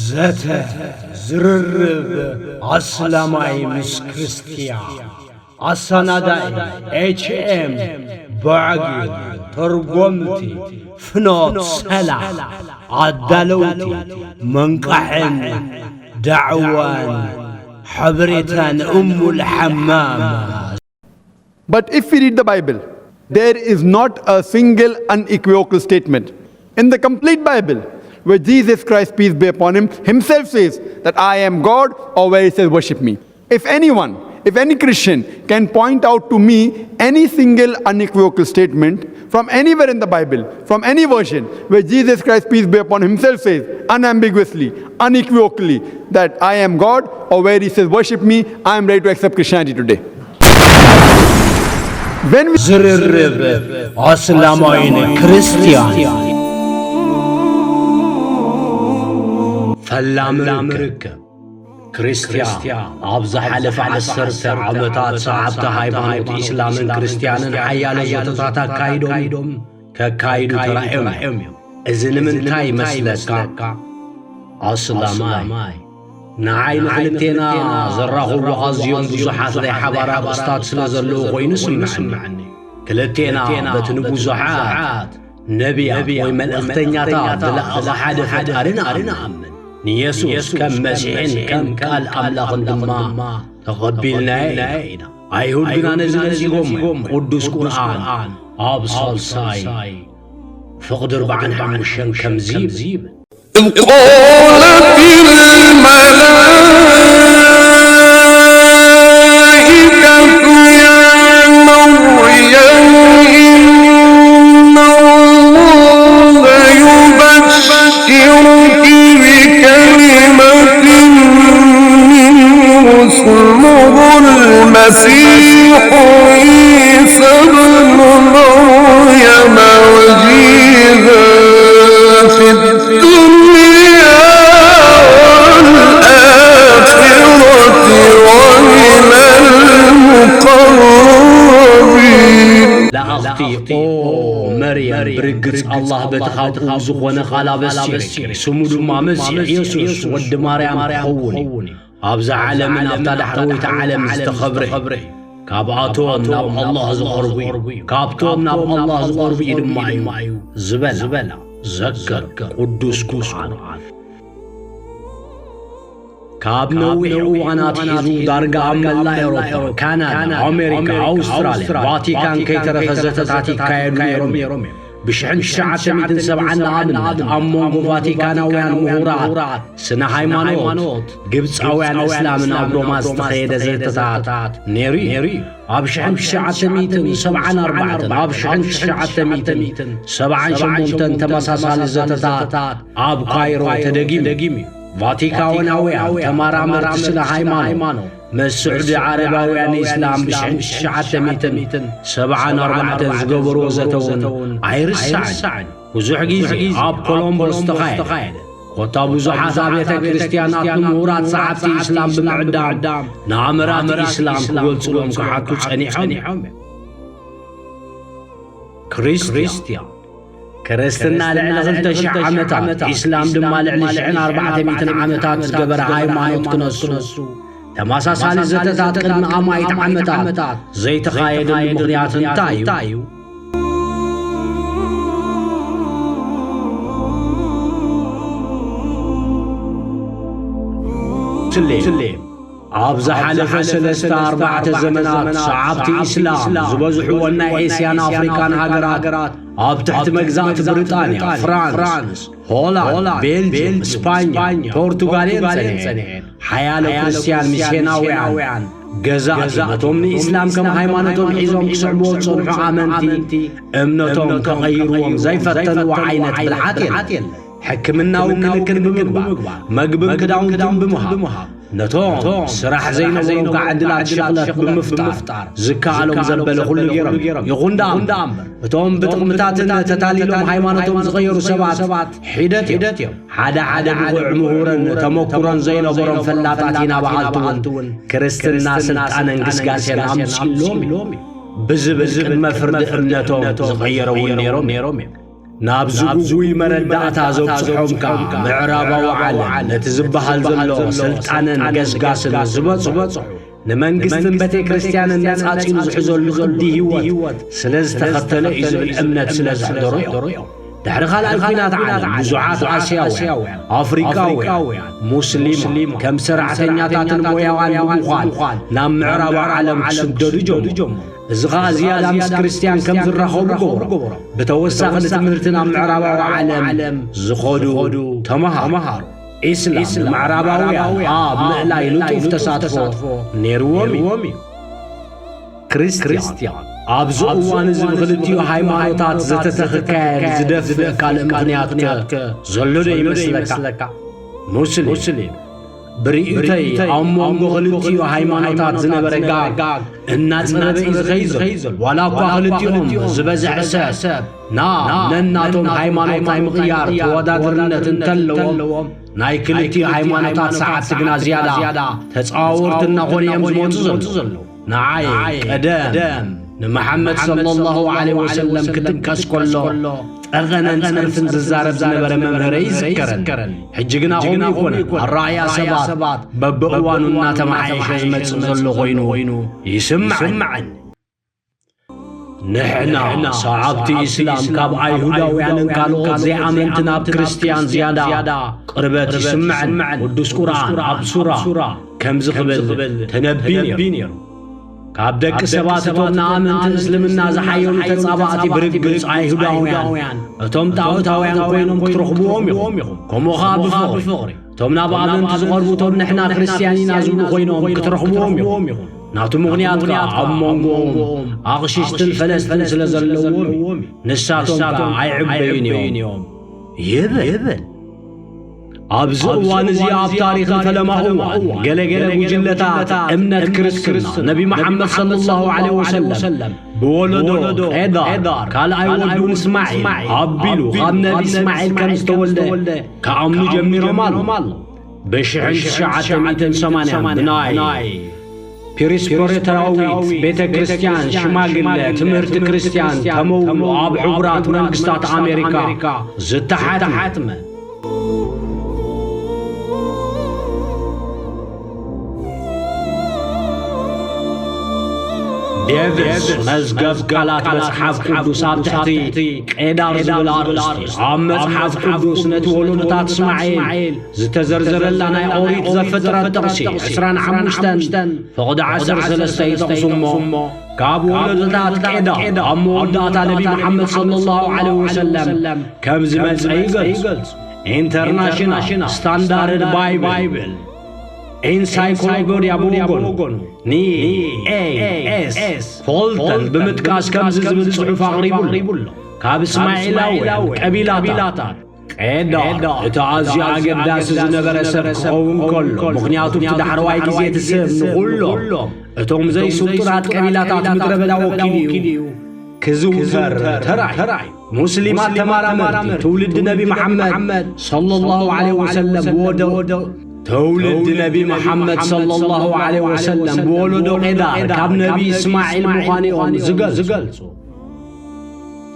ዘተ ዝርርብ ኣስላማይ ምስ ክርስትያን። ኣሰናዳኢ ኤች ኤም ባዕጊ። ተርጎምቲ ፍኖት ሰላም። ኣዳለውቲ መንቃሕን ዳዕዋን ሓበሬታን እሙል ሓማም። But if we read the Bible, there is not a single unequivocal statement in the complete Bible where Jesus Christ, peace be upon him, himself says that I am God, or where he says, "Worship me." If anyone, if any Christian can point out to me any single unequivocal statement from anywhere in the Bible, from any version, where Jesus Christ, peace be upon him, himself says unambiguously, unequivocally, that I am God, or where he says, "Worship me," I am ready to accept Christianity today. When we ዝርርብ ኣስላማይን ክርስትያን። ፈላሚ ርክብ። ክርስትያን ኣብ ዝሓለፈ ዓሰርተ ዓመታት ሰዓብቲ ሃይማኖት ኢስላምን ክርስትያንን ሓያሎ ዘተታት ኣካይዶም ከካይዱ ተራእዮም እዮም። እዚ ንምንታይ ይመስለካ? ኣስላማይ፣ ንዓይ ንኽልቴና ዘራኽቡ ኣዝዮም ብዙሓት ናይ ሓባር ኣርእስታት ስለ ዘለዉ ኮይኑ ይስምዓኒ። ክልቴና በቲ ንብዙሓት ነቢያት ወይ መልእኽተኛታት ዝለኣኸ ሓደ ፈጣሪ ንኣምን። ንየሱስ ከም መሲሕን ከም ቃል ኣምላኽን ድማ ተቐቢልናዮ ኢና። ኣይሁድ ግና ነዚ ነጺጎም፣ ቅዱስ ቁርኣን ኣብ ሳልሳይ ፍቕዲ ኣርብዓን ሓሙሽተን ከምዚ ይብል። إذ قالت الملائكة يا مريم إن الله يبشرك بكلمة منه اسمه المسيح عيسى ابن مريم وجيها في الدنيا والآخرة ومن المقربين. ለኣኽቲ፣ ኦ መርየም፣ ብርግጽ ኣላህ በቲ ካብኡ ዝኾነ ቃል ኣበሲሩኪ፣ ስሙ ድማ መሲሕ የሱስ ወዲ ማርያም ክኸውን እዩ። ኣብዛ ዓለምን ኣብታ ዳሕረወይቲ ዓለም ዝተኸብረ እዩ። ካብኣቶም ናብ ኣላህ ዝቐርቡ እዩ፣ ካብቶም ናብ ኣላህ ዝቐርቡ እዩ ድማ እዩ ዝበላ። ዘክር፣ ቅዱስ ቁርኣን። ካብ ነዊሕ እዋን ኣትሒዙ ዳርጋ ኣብ መላእ ኤውሮጳ፣ ካናዳ፣ ኣሜሪካ፣ ኣውስትራልያ፣ ቫቲካን ከይተረፈ ዘተታት ይካየዱ ነይሮም እዮም። ብሽሕን ትሽዓተ ሚእትን ሰብዓን ንኣብነት ኣብ መንጎ ቫቲካናውያን ምሁራት ስነ ሃይማኖት ግብጻውያን እስላምን ኣብ ሮማ ዝተኸየደ ዘተታት ነይሩ እዩ። ኣብ ሽሕን ትሽዓተ ሚእትን ሰብዓን ኣርባዕተን ኣብ ሽሕን ትሽዓተ ሚእትን ሰብዓን ሸሞንተን ተመሳሳሊ ዘተታት ኣብ ካይሮ ተደጊሙ እዩ። ቫቲካናውያን ተመራመርቲ ስነ ሃይማኖት ምስ ስዑዲ ዓረባውያን ኢስላም ብሽሕን ትሽዓተ ሚእትን ሰብዓን ኣርባዕተን ዝገበርዎ ዘተ እውን ኣይርሳዕን። ብዙሕ ግዜ ኣብ ኮሎምቦ ዝተኻየደ፣ ኮታ ብዙሓት ኣብያተ ክርስትያናት ንምሁራት ሰዓብቲ ኢስላም ብምዕዳም ንኣመራቲ ኢስላም ክገልጹሎም ክሓቱ ጸኒሖም እዮም። ክርስትያን፣ ክርስትና ልዕሊ ክልተ ሽሕ ዓመታት፣ ኢስላም ድማ ልዕሊ ሽሕን ኣርባዕተ ሚእትን ዓመታት ዝገበረ ሃይማኖት ክነሱ፣ ተመሳሳሊ ዘተታት ቅድሚ ኣማኢት ዓመታት ዘይተኻየደሉ ምኽንያት እንታይ እዩ? ስሌም፣ ኣብ ዝሓለፈ ሰለስተ ኣርባዕተ ዘመናት ሰዓብቲ ኢስላም ዝበዝሕወን ናይ ኤስያን ኣፍሪቃን ሃገራት ኣብ ትሕቲ መግዛእቲ ብሪጣንያ፣ ፍራንስ፣ ሆላንድ፣ ቤልጅየም፣ ስፓኛ፣ ፖርቱጋል እየን ጸኒሐን። ሓያሎ ክርስትያን ሚስዮናውያን ገዛእቲ ነቶም ንኢስላም ከም ሃይማኖቶም ሒዞም ክስዕብዎ ዝጸንሑ ኣመንቲ እምነቶም ከቐይርዎም ዘይፈተንዎ ዓይነት ብልሓት የለን። ሕክምናዊ ክንክን ብምግባር፣ መግብን ክዳውንትን ብምሃብ፣ ነቶም ስራሕ ዘይነበሮም ከዓ ዕድላት ሽቕለት ብምፍጣር ዝከኣሎም ዘበለ ኩሉ ገይሮም እዮም። ይኹን ደኣ እምበር፣ እቶም ብጥቕምታትን ተታሊሎም ሃይማኖቶም ዝቐየሩ ሰባት ሒደት እዮም። ሓደ ሓደ ብቑዕ ምሁርን ተመኩሮን ዘይነበሮም ፈላጣት ኢና በሃልቲ እውን ክርስትና ስልጣነን ግስጋሴን ኣምጺእሎም እዩ ብዝብል ቅድመ ፍርዲ እምነቶም ዝቐየሩ እውን ነይሮም እዮም። ናብዚ ግጉይ መረዳእታ ዘብጽሖም ከኣ ምዕራባዊ ዓለም ነቲ ዝበሃል ዘሎ ስልጣንን ገስጋስን ዝበጽሑ ንመንግስትን ቤተ ክርስቲያንን ነጻጺሉ ዝሕዘሉ ቅዲ ህይወት ስለ ዝተኸተለ እዩ ዝብል እምነት ስለ ዘሕደሩ እዮም። ድሕሪ ካልኣይ ኲናት ዓለም ብዙሓት ኣስያውያን፣ ኣፍሪቃውያን፣ ሙስሊም ከም ሰራሕተኛታትን ሞያውያን ብምዃን ናብ ምዕራባዊ ዓለም ክስደዱ ጀመሩ። እዚ ኸኣ ዝያዳ ምስ ክርስትያን ከም ዝራኸቡ ገበሮም። ብተወሳኺ ንትምህርቲ ናብ ምዕራባዊ ዓለም ዝኸዱ ተመሃሩ። ኢስላም ንምዕራባውያን ኣብ ምእላይ ንጡፍ ተሳትፎ ነይርዎም እዩ። ክርስትያን ኣብዚ እዋን እዚ ብክልቲኡ ሃይማኖታት ዘተ ክካየድ ዝደፍእ ካልእ ምኽንያት ከ ዘሎ ዶ ይመስለካ? ሙስሊም ብርእይቶይ ኣብ መንጎ ክልቲኡ ሃይማኖታት ዝነበረ ጋግ እናጸበበ እዩ ዝኸይድ ዘሎ። ዋላ እኳ ክልቲኦም ዝበዝሐ ሰብ ናብ ነናቶም ሃይማኖት ናይ ምቕያር ተወዳደርነት እንተለዎም፣ ናይ ክልቲኡ ሃይማኖታት ሰዓብቲ ግና ዝያዳ ተጻዋወርቲ እናኾኑ እዮም ዝመጹ ዘለዉ። ንዓይ ቀደም ንመሓመድ ሰለላሁ ዐለይሂ ወሰለም ክጥቀስ ከሎ፣ ጠቐነን ጸርፍን ዝዛረብ ዝነበረ መምህረይ ይዝከረኒ። ሕጂ ግና ከምኡ ይኮነን። ኣረኣእያ ሰባት በብእዋኑ እናተመሓየሸ ዝመጽእ ዘሎ ኮይኑ ይስምዓኒ። ንሕና ሰዓብቲ ኢስላም ካብ ኣይሁዳውያንን ካልኦት ዘይኣመንቲ ናብ ክርስትያን ዝያዳ ቅርበት ይስምዐን። ቅዱስ ቁርኣን ኣብ ሱራ ከምዚ ክብል ተነብዩ ነይሩ። ካብ ደቂ ሰባት እቶም ንኣመንቲ እስልምና ዝሓየሉ ተጻባእቲ ብርግጽ ኣይሁዳውያን እቶም ጣዖታውያን ኮይኖም ክትረኽብዎም ኢኹም። ከምኡ ኸኣ ብፍቕሪ እቶም ናብ ኣመንቲ ዝቐርቡ እቶም ንሕና ክርስትያን ኢና ዝብሉ ኮይኖም ክትረኽብዎም ኢኹም። ናቱ ምኽንያት ከኣ ኣብ መንጎኦም ኣቕሽሽትን ፈለስትን ስለ ዘለዎም እዩ። ንሳቶም ከኣ ኣይዕበዩን እዮም ይብል። ኣብዚ እዋን እዚ ኣብ ታሪኽን ፈለማ እዋን ገለ ገለ ጉጅለታት እምነት ክርስትና ነቢ መሓመድ ሰለላሁ ዐለይሂ ወሰለም ብወለዶ ቄዳር ካልኣይ ወዱ እስማዒል ኣቢሉ ካብ ነቢ እስማዒል ከም ዝተወልደ ክኣምኑ ጀሚሮም ኣለዉ። ብሽሕን ትሽዓተ ሚእትን ሰማንያን ብናይ ፕሪስፖሪታናዊት ቤተ ክርስቲያን ሽማግለ ትምህርቲ ክርስቲያን ተመውሎ ኣብ ሕቡራት መንግስታት ኣሜሪካ ዝተሓትመ። ዴቪስ መዝገብ ቃላት መጽሓፍ ቅዱስ ኣብ ትሕቲ ቄዳር ዝብል ኣርእስቲ ኣብ መጽሓፍ ቅዱስ ነቲ ወለዶታት እስማዒል ዝተዘርዘረላ ናይ ኦሪት ዘፍጥረት ጥቕሲ ዕስራን ሓሙሽተን ፍቕዲ ዓሰርተ ሰለስተ ይጠቕሱ እሞ፣ ካብ ወለዶታት ቄዳር ኣብ መወዳእታ ነቢ መሓመድ ሰለላሁ ዐለይሂ ወሰለም ከም ዝመጸ ይገልጹ። ኢንተርናሽናል ስታንዳርድ ባይብል ኢንሳይክሎፔድያ ብወገኑ ን ኤ ኤስ ፎልተን ብምጥቃስ ከምዚ ዝብል ጽሑፍ ኣቕሪቡ ኣሎ። ካብ እስማዒላውያን ቀቢላታት ቄዳር እቲ ኣዝዩ ኣገዳሲ ዝነበረ ሰብ ክኸውን ከሎ፣ ምኽንያቱ እቲ ዳሕረዋይ ግዜ እቲ ስም ንኹሎም እቶም ዘይስልጡናት ቀቢላታት ምድረ በዳ ወኪሉ እዩ ክዝውተር ተራእዩ። ሙስሊማት ተመራመርቲ ትውልዲ ነቢ መሓመድ ሰለላሁ ዐለይሂ ወሰለም ብወደ-፣ ትውልዲ ነቢ መሓመድ ሰለላሁ ዐለይሂ ወሰለም ብወለዶ ቄዳር ካብ ነቢ እስማዒል ምዃኑ እዮም ዝገልጹ።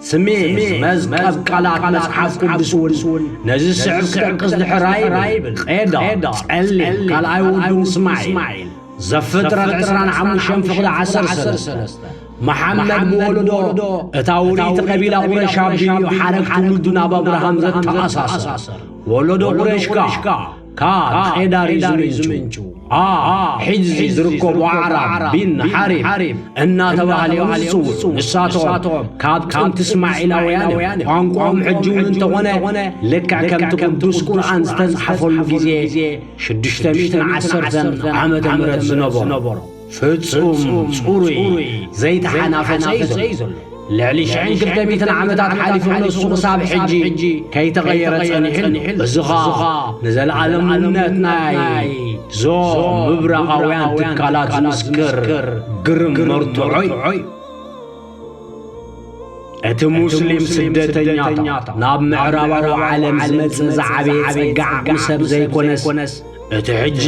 ስሚዝ መዝገብ ቃላት መጽሓፍ ቅዱስ እውን ነዚ ዝስዕብ ክጠቅስ ድሕር ኣይብል። ቄዳር ጸሊም ካልኣይ ወዱ እስማዒል ዘፍጥረት ዕስራን ሓሙሽተን ፍቕዲ ዓሰርተ ሰለስተ። መሓመድ ብወለዶ እታ ውርይቲ ቀቢላ ቁረሽ ኣቢሉ እዩ ሓረግ ትውልዱ ናብ ኣብርሃም ዘተኣሳሰር። ወለዶ ቁረሽ ከኣ ካብ ቄዳር እዩ ዝምንጩ። ኣብ ሕጂ ዝርከቡ ኣዕራብ ቢን ሓሪብ እናተባህለ እዮም ዝጽውዑ። ንሳቶም ካብ ጥንቲ እስማዒላውያን እዮም። ቋንቋኦም ሕጂ እውን እንተኾነ ልክዕ ከምቲ ቅዱስ ቁርኣን ዝተጻሕፈሉ ግዜ ሽዱሽተ ሚእትን ዓሰርተን ዓመተ ምህረት ዝነበሮ ፍጹም ጽሩይ ዘይተሓናፈጸ እዩ ዘሎ። ልዕሊ ሽሕን ክልተ ሚእትን ዓመታት ሓሊፉ ነሱ ክሳብ ሕጂ ከይተቐየረ ጸኒሑ ኣሎ። እዚ ኸኣ ንዘለኣለምነት ናይ ዞም ምብራቓውያን ትካላት ዝምስክር ግርም መርትዖ እዩ። እቲ ሙስሊም ስደተኛታት ናብ ምዕራባዊ ዓለም ዝመጽእ ዝዓበየ ጸጋ ዓቕሚ ሰብ ዘይኮነስ፣ እቲ ሕጂ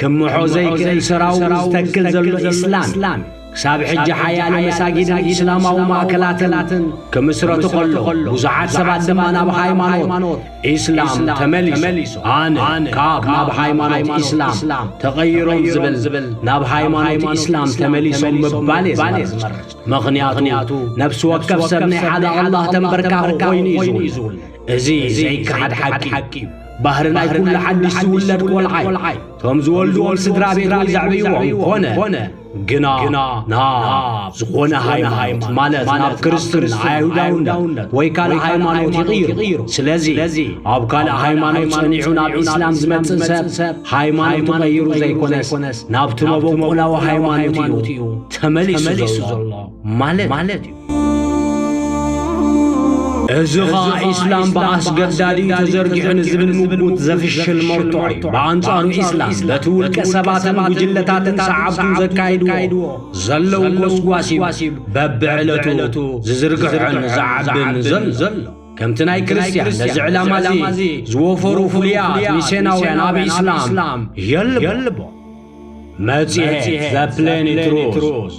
ክምሖ ዘይክእል ሰራውሩ ዝተክል ዘሎ ኢስላም፣ ክሳብ ሕጂ ሓያለ መሳጊድን ኢስላማዊ ማእከላትን ክምስረቱ ከሎ፣ ብዙሓት ሰባት ድማ ናብ ሃይማኖት ኢስላም ተመሊሶም። ኣነ ካብ ናብ ሃይማኖት ኢስላም ተቐይሮም ዝብል ናብ ሃይማኖት ኢስላም ተመሊሶም ምባል እየ ዝመርጽ። ምኽንያቱ፣ ነፍሲ ወከፍ ሰብ ናይ ሓደ ኣላህ ተንበርካኺ ኮይኑ እዩ ዝውለድ። እዚ ዘይከሓድ ሓቂ እዩ። ባህሪ ናይ ኩሉ ሓድሽ ዝውለድ ቆልዓ እዩ። እቶም ዝወልድዎም ስድራ ቤት ወይ ዘዕብይዎም ኮነ ግና ናብ ዝኾነ ሃይማኖት፣ ማለት ናብ ክርስትና፣ ኣይሁዳውነት ወይ ካልእ ሃይማኖት ይቕይሩ። ስለዚ ኣብ ካልእ ሃይማኖት ጸኒዑ ናብ ኢስላም ዝመጽእ ሰብ፣ ሃይማኖቱ ቀይሩ ዘይኮነስ፣ ናብቲ መበቆላዊ ሃይማኖት እዩ ተመሊሱ ዘሎ ማለት እዩ። እዚ ኸኣ ኢስላም ብኣስገዳዲ እዩ ተዘርጊሑ ንዝብል ምጉት ዘፍሽል መርትዖ እዩ። ብኣንጻሩ ኢስላም በቲ ውልቀ ሰባትን ጉጅለታትን ሰዓብቱን ዘካይድዎ ዘለዉ ጎስጓስ እዩ በብዕለቱ ዝዝርግሖን ዝዓብን ዘሎ። ከምቲ ናይ ክርስትያን ነዚ ዕላማ እዚ ዝወፈሩ ፍሉያት ሚስዮናውያን ኣብ ኢስላም የልቦ። መጽሔት ዘ ፕሌን ትሩዝ፣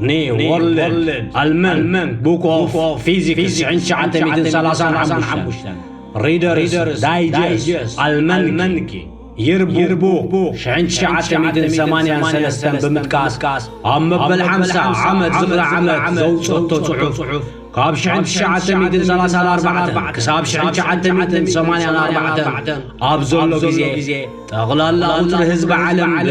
ኒ ወርልድ፣ ኣልመን፣ ቡክ ኦፍ ፊዚክስ፣ ሽሕን ትሽዓተ ሚእትን ሰላሳን ሓሙሽተን፣ ሪደርስ ዳይጀስት፣ ኣልመንኪ፣ ይርቡክ፣ ሽሕን ትሽዓተ ሚእትን ሰማንያን ሰለስተን ብምጥቃስ፣ ኣብ መበል ሓምሳ ዓመት ዝኽሪ ዓመት ዘውጽኦቶ ጽሑፍ፣ ካብ ሽሕን ትሽዓተ ሚእትን ሰላሳን ኣርባዕተን ክሳብ ሽሕን ትሽዓተ ሚእትን ሰማንያን ኣርባዕተን ኣብ ዘሎ ግዜ፣ ጠቕላላ ቁጽሪ ህዝቢ ዓለም ብ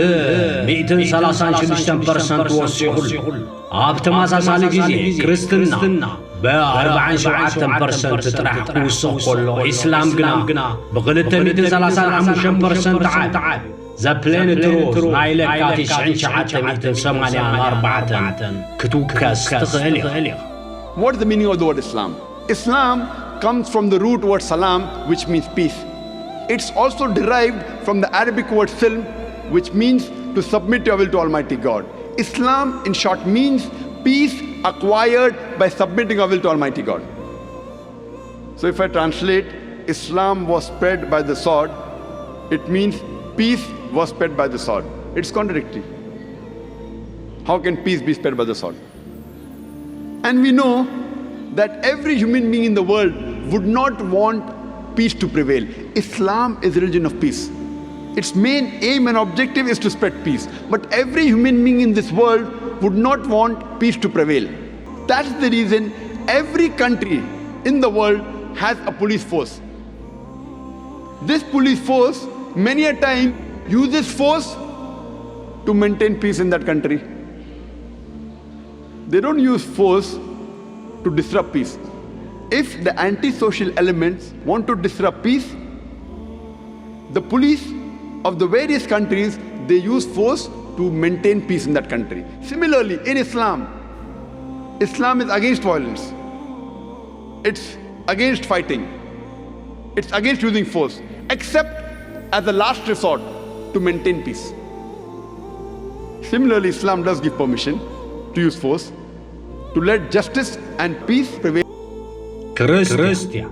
ሚእትን ሰላሳን ሽዱሽተን ፐርሰንት ወሲኹ ኣሎ። ኣብ ተመሳሳሊ ግዜ፣ ክርስትና ብ ኣርባዓን ሸውዓተን ፐርሰንት ጥራሕ ክውስኽ ከሎ፣ ኢስላም ግና ብ ክልተ ሚእትን ሰላሳን ሓሙሽተን ፐርሰንት ዓብዩ። ዘ ፕሌን ትሩዝ ናይ ለካቲት ሽሕን ትሽዓተ ሚእትን ሰማንያን ኣርባዕተን ክትውከስ ትኽእል ኢኻ። What's the meaning of the word Islam? Islam comes from the root word salam, which means peace. It's also derived from the Arabic word silm, which means to submit your will to Almighty God. Islam, in short, means peace acquired by submitting our will to Almighty God. So, if I translate, Islam was spread by the sword, it means peace was spread by the sword. It's contradictory. How can peace be spread by the sword? And we know that every human being in the world would not want peace to prevail. Islam is a religion of peace. Its main aim and objective is to spread peace. But every human being in this world would not want peace to prevail. That's the reason every country in the world has a police force. This police force many a time uses force to maintain peace in that country. They don't use force to disrupt peace. If the antisocial elements want to disrupt peace, the police of the various countries, they use force to maintain peace in that country. Similarly, in Islam, Islam is against violence. It's against fighting. It's against using force, except as a last resort to maintain peace. Similarly, Islam does give permission to use force to let justice and peace prevail. ክርስትያን፣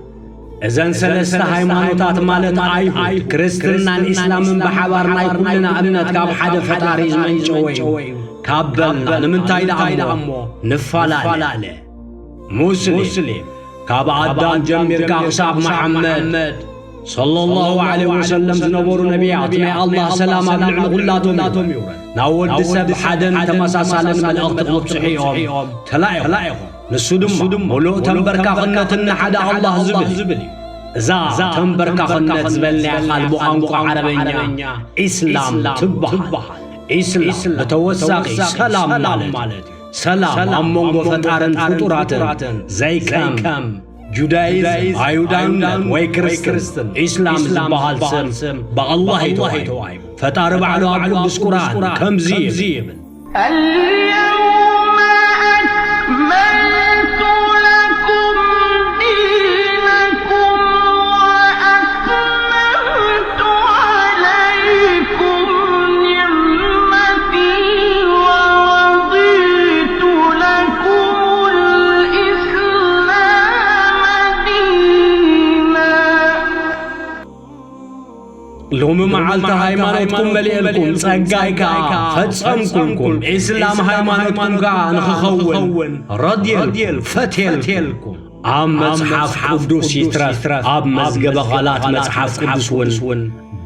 እዘን ሰለስተ ሃይማኖታት ማለት ኣይሁድ፣ ክርስትናን ኢስላምን ብሓባር ናይ ኩልና እምነት ካብ ሓደ ፈጣሪ ዝመንጨወ እዩ ካብ በልና፣ ንምንታይ ደኣ እሞ ንፈላለ? ሙስሊም፣ ካብ ኣዳም ጀሚርካ ክሳብ መሓመድ ሰለላሁ ዐለይሂ ወሰለም ዝነበሩ ነቢያት፣ ናይ ኣላህ ሰላም ኣብ ልዕሊ ኩላቶም ይውረድ፣ ናብ ወዲ ሰብ ሓደን ተመሳሳልን መልእኽቲ ክብጽሑ እዮም ተላኢኾም። ንሱ ድማ ምሉእ ተንበርካኽነትን ንሓደ ኣላህ ዝብል እዩ። እዛ ተንበርካኽነት ዝበልናያ ቃል ብቋንቋ ዓረበኛ ኢስላም ትበሃል። ኢስላም ብተወሳኺ ሰላም ማለት እዩ። ሰላም ኣብ መንጎ ፈጣርን ፍጡራትን፣ ዘይከም ጁዳይዝም፣ ኣይሁዳውነት ወይ ክርስትን፣ ኢስላም ዝበሃል ስም ብኣላህ እዩ ተዋሂቡ። ፈጣሪ ባዕሉ ኣብ ቅዱስ ቁርኣን ከምዚ ይብል። اليوم أكملت لكم دينكم وأتممت عليكم نعمتي ورضيت لكم الإسلام دينا. ሎሚ መዓልቲ ሃይማኖትኩም መሊኤልኩም፣ ጸጋይ ከኣ ፈጸምኩልኩም፣ ኢስላም ሃይማኖትኩም ከኣ ንኽኸውን ረድየልኩም፣ ፈትየልኩም። ኣብ መጽሓፍ ቅዱስ ይትረፍ፣ ኣብ መዝገበ ቓላት መጽሓፍ ቅዱስ እውን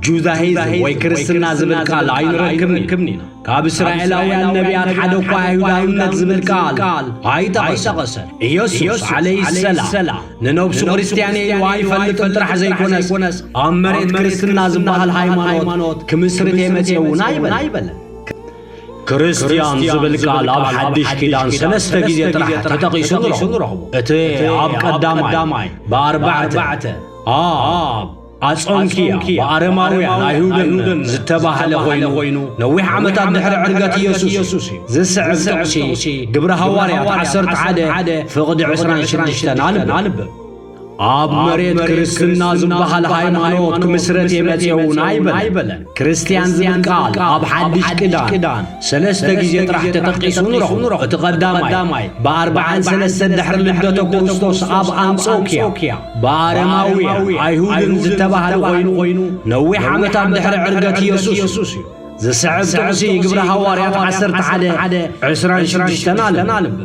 ጁዳይዝም ወይ ክርስትና ዝብል ቃል ኣይንረክብን ኢና። ካብ እስራኤላውያን ነቢያት ሓደ እኳ ኣይሁዳውነት ዝብል ቃል ኣይጠቐሰን። ኢየሱስ ዓለይሂ ሰላም ንነብሱ ክርስትያን ኢሉ ኣይፈልጥን ጥራሕ ዘይኮነስ፣ ኣብ መሬት ክርስትና ዝበሃል ሃይማኖት ክምስርት እየ መጽየ እውን ኣይበለን። ክርስትያን ዝብል ቃል ኣብ ሓድሽ ኪዳን ሰለስተ ግዜ ጥራሕ ተጠቒሱ ንረኽቦ። እቲ ኣብ ቀዳማይ ብኣርባዕተ ኣብ ኣጾንኪያ ብኣረማውያን ኣይሁድን ዝተባህለ ኮይኑ፣ ነዊሕ ዓመታት ድሕሪ ዕርገት ኢየሱስ እዩ። ዝስዕብ ጥቕሲ ግብረ ሃዋርያት ዓሰርተ ሓደ ፍቕዲ ዕስራን ሽዱሽተን ኣንብብ። ኣብ መሬት ክርስትና ዝበሃል ሃይማኖት ክምስረት እየ መጽየ እውን ኣይበለን። ክርስትያን ዝብል ቃል ኣብ ሓድሽ ኪዳን ሰለስተ ግዜ ጥራሕ ተጠቒሱ ንረኽቦ። እቲ ቀዳማይ ብኣርብዓን ሰለስተን ድሕሪ ልደተ ክርስቶስ ኣብ ኣንጾክያ ብኣረማውያን ኣይሁድን ዝተባህለ ኮይኑ፣ ነዊሕ ዓመታት ድሕሪ ዕርገት ኢየሱስ እዩ። ዝስዕብ ጥቕሲ ግብረ ሃዋርያት ዓሰርተ ሓደ ዕስራን ሽዱሽተን ኣንብብ።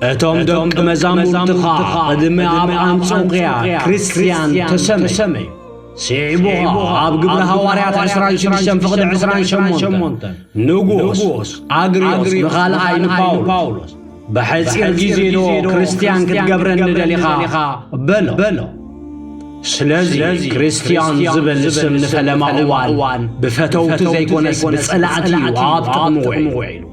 እቶም ደቂ መዛሙርቲ ኸኣ ቅድሚ ኣብ ኣንጾክያ ክርስትያን ተሰመዩ። ስዒቡ ኸኣ ኣብ ግብረ ሃዋርያት ዕስራን ሽዱሽተን ፍቕዲ ዕስራን ሸሞንተን ንጉስ ኣግሪዮስ ንኻልኣይ ንጳውሎስ፣ "ብሐጺር ግዜ ዶ ክርስትያን ክትገብረኒ ደሊኻ?" በሎ። ስለዚ ክርስትያን ዝብል ስም ንፈለማ እዋን ብፈተውቲ ዘይኮነስ ብጸላእቲ እዩ ኣብ ጥቕሚ ውዒሉ።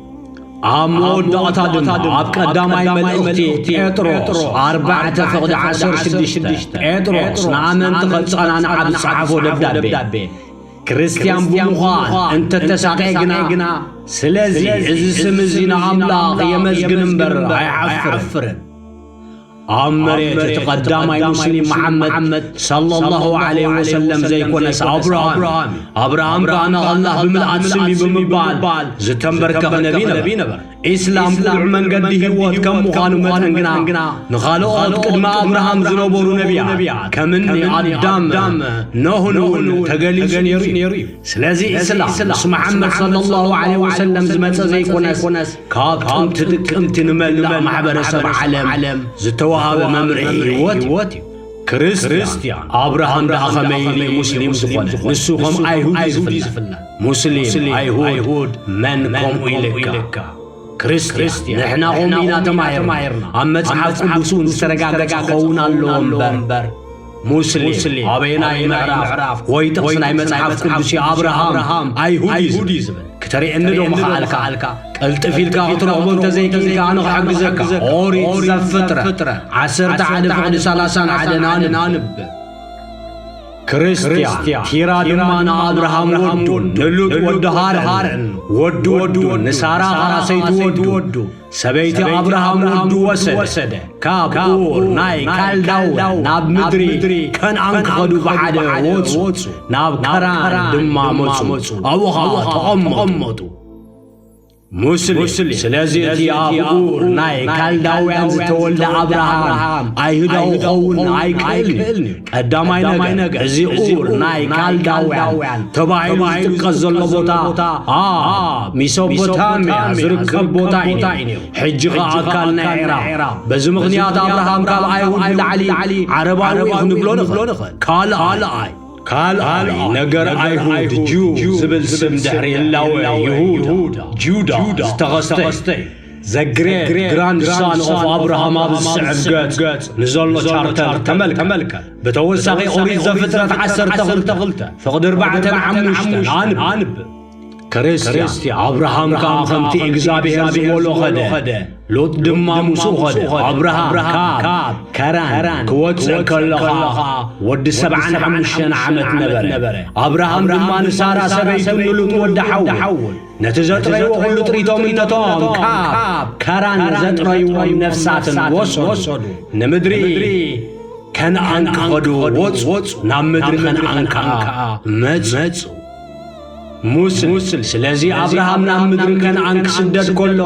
ኣብ መወዳእታ ድማ ኣብ ቀዳማይ መልእኽቲ ጴጥሮስ ኣርባዕተ ፍቕዲ ዓሰርተ ሽዱሽተ፣ ጴጥሮስ ንኣመንቲ ኸጸናንዓ ኣብ ዝጸሓፎ ደብዳቤ፣ ክርስትያን ብምዃን እንተተሳቕየ ግና፣ ስለዚ እዚ ስም እዚ ንኣምላኽ የመስግን እምበር ኣይዓፍርን። ኣብ መሬት እቲ ቀዳማይ ሙስሊም መሓመድ ሰለላሁ ዐለይሂ ወሰለም ዘይኮነስ ኣብርሃም እዩ። ኣብርሃም ከኣ ንኣላህ ብምልኣት ስም እዩ ብምባል ዝተንበርከኸ ነቢ ነበረ። ኢስላም ቅኑዕ መንገዲ ህይወት ከም ምዃኑ መጠን ግና፣ ንኻልኦት ቅድሚ ኣብርሃም ዝነበሩ ነቢያት፣ ከም እኒ ኣዳም፣ ኖህን እውን ተገሊጹ ነይሩ እዩ። ስለዚ ኢስላም ምስ መሓመድ ሰለላሁ ዐለይሂ ወሰለም ዝመጸ ዘይኮነስ፣ ካብ ጥንቲ ጥቅምቲ ንመላእ ማሕበረሰብ ዓለም ዝተዋህበ መምርሒ ህይወት እዩ። ክርስትያን ኣብርሃም ደኣ ኸመይ ኢሉ እዩ ሙስሊም ዝኾነ? ንሱ ኸም ኣይሁድ እዩ ዝፍለጥ። ሙስሊም፣ ኣይሁድ፣ መን ከምኡ ኢልካ? ክርስትያን፣ ንሕና ኸምኡ ኢና ተማሂርና። ኣብ መጽሓፍ ቅዱስ እውን ዝተረጋገጸ ክኸውን ኣለዎ እምበር፣ ሙስሊም፣ ኣበየናይ ምዕራፍ ወይ ጥቕሲ ናይ መጽሓፍ ቅዱስ እዩ ኣብርሃም ኣይሁድ እዩ ዝብል? ክተርእየኒ ዶ ምኸኣልካ? ቀልጥፍ ኢልካ ክትረኽቦ እንተዘይክኢልካ ኣነ ክሕግዘካ። ኦሪት ዘፍጥረት ዓሰርተ ሓደ ፍቕዲ ሰላሳን ሓደን ኣንብብ። ክርስትያን፣ ቲራ ድማ ንኣብርሃም ወዱን ንሉጥ ወዲ ሃርን ወዲ ወዱን ንሳራ ኸኣ ሰይቲ ወዱ፣ ሰበይቲ ኣብርሃም ወዱ ወሰደ። ካብ ኡር ናይ ካልዳውያን ናብ ምድሪ ከነኣን ክኸዱ ብሓደ ወጹ። ናብ ከራን ድማ መጹ። ኣብኡ ኸኣ ተቐመጡ። ሙስሊም፣ ስለዚ እቲ ኣብ ኡር ናይ ካልዳውያን ዝተወልደ ኣብርሃም ኣይሁዳዊ ክኸውን ኣይክእልን እዩ። ቀዳማይ ነገር፣ እዚ ኡር ናይ ካልዳውያን ተባሂሉ ዝጥቀስ ዘሎ ቦታ ኣብ ሚሶፖታምያ ዝርከብ ቦታ እዩ ነይሩ። ሕጂ ኸኣ ኣካል ናይ ዒራቕ። በዚ ምኽንያት ኣብርሃም ካብ ኣይሁድ ንላዕሊ ዓረባዊ እዩ ክንብሎ ንኽእል። ካልኣይ፣ ካልኣይ ነገር፣ ኣይሁድ፣ ጅው ዝብል ስም ድሕሪ ህላወ ይሁዳ፣ ጅውዳ፣ ዝተኸስተ እዩ። The Great Grandson of Abraham ኣብ ዝስዕብ ገጽ ንዘሎ ቻርተር ተመልከት። ብተወሳኺ ኦሪት ዘፍጥረት ዓሰርተ ክልተ ፍቕዲ ኣርባዕተን ሓሙሽተን ኣንብብ። ክርስትያን፣ ኣብርሃም ከኣ ከምቲ እግዚኣብሔር ዝበሎ ኸደ፣ ሎጥ ድማ ምስኡ ኸደ። ኣብርሃም ካብ ከራን ክወጽእ ከሎ ኸኣ ወዲ ሰብዓን ሓሙሽተን ዓመት ነበረ። ኣብርሃም ድማ ንሳራ ሰበይቱን ንሉጥ ወዲ ሓውን ነቲ ዘጥረይዎ ኹሉ ጥሪቶም እነቶም ካብ ከራን ዘጥረይዎም ነፍሳትን ወሰዱ። ንምድሪ ከነኣን ክኸዱ ወጹ። ናብ ምድሪ ከነኣን ከኣ መጹ። ሙስል። ስለዚ ኣብርሃም ናብ ምድሪ ከነኣን ክስደድ ከሎ፣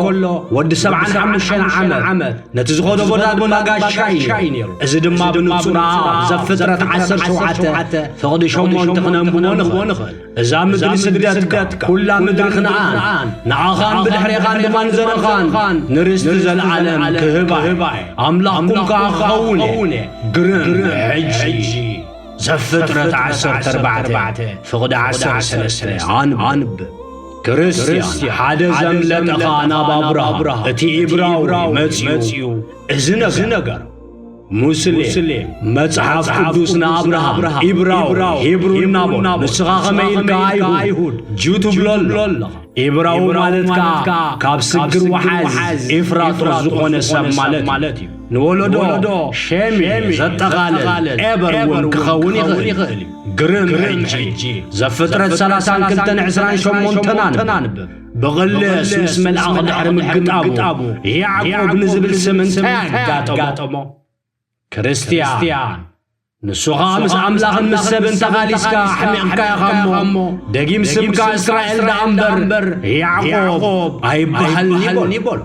ወዲ ሰብዓን ሓሙሽተን ዓመት፣ ነቲ ዝኸዶ ቦታ ድማ ጋሻ እዩ ነይሩ። እዚ ድማ ብንጹር ኣብ ዘፍጥረት ዓሰርተ ሸውዓተ ፍቕዲ ሸሞንተ ክነንብቦ ንኽእል። እዛ ምድሪ ስደትካ፣ ኩላ ምድሪ ከነኣን፣ ንዓኻን ብድሕሬኻን ድማ ንዘርእኻን ንርስቲ ዘለዓለም ክህባ እየ። ኣምላኽኩም ከኣ ክኸውን እየ። ግርም። ሕጂ ዘፍጥረት ዓሰርተ ኣርባዕተ ፍቕዲ ዓሰርተ ሰለስተ ኣንብብ። ክርስትያን ሓደ ዘምለጠኻ ናብ ኣብርሃም እቲ ኢብራዊ መጺኡ እዚ ነገር። ሙስሊም መጽሓፍ ቅዱስ ንኣብርሃም ኢብራዊ ሂብሩ እናበሎ፣ ንስኻ ከመይ ኢልካ ኣይሁድ ጁ ትብሎ ኣለኻ? ኢብራዊ ማለት ከኣ ካብ ስግር ወሓዝ ኤፍራጥሮስ ዝኾነ ሰብ ማለት እዩ። ንወለዶ ሼም ዘጠቓልል ኤበር እውን ክኸውን ይኽእል እዩ። ግርም። ሕጂ ዘፍጥረት ሰላሳን ክልተን ዕስራን ሸሞንተን ኣንብብ። ብቕልስ ምስ መልኣኽ ድሕሪ ምግጣሙ፣ ያዕቆብ ንዝብል ስም እንታይ ኣጋጠሞ? ክርስትያን፣ ንሱ ኸኣ ምስ ኣምላኽን ምስ ሰብን ተቓሊስካ ኣሕሚቕካ ኢኻ እሞ፣ ደጊም ስምካ እስራኤል ደኣ እምበር ያዕቆብ ኣይበሃልን ይበሎ።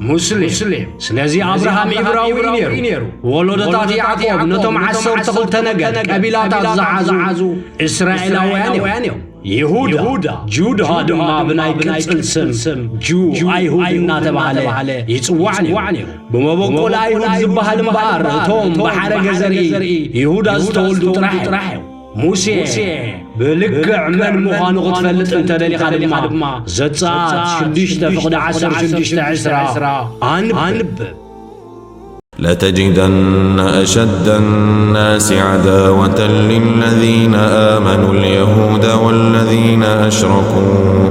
ሙስሊም። ስለዚ ኣብርሃም ኢብራዊ እዩ ነይሩ። ወለዶታት ያዕቆብ ነቶም ዓሰርተ ክልተ ነገድ ቀቢላታት ዝሓዙ እስራኤላውያን እዮም። ይሁዳ፣ ጁድሃ ድማ ብናይ ቅጽል ስም ጁ ኣይሁድ እናተባህለ ይጽዋዕ ነይሩ። ብመበቆል ኣይሁድ ዝበሃል እምበኣር፣ እቶም ብሓረገ ዘርኢ ይሁዳ ዝተወልዱ ጥራሕ እዮም። ሙሴ ብልክዕ መን ምዃኑ ክትፈልጥ እንተደሊኻ ድማ፣ ዘጸኣት ሽዱሽተ ፍቕዲ ዓሰርተ ሽዱሽተ ዕስራ ኣንብብ። لتجدن أشد الناس عداوة للذين آمنوا اليهود والذين أشركوا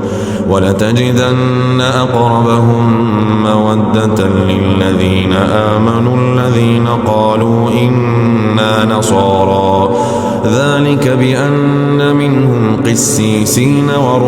ولتجدن أقربهم مودة للذين آمنوا الذين قالوا إنا نصارى ذلك بأن منهم قسيسين ورهبانا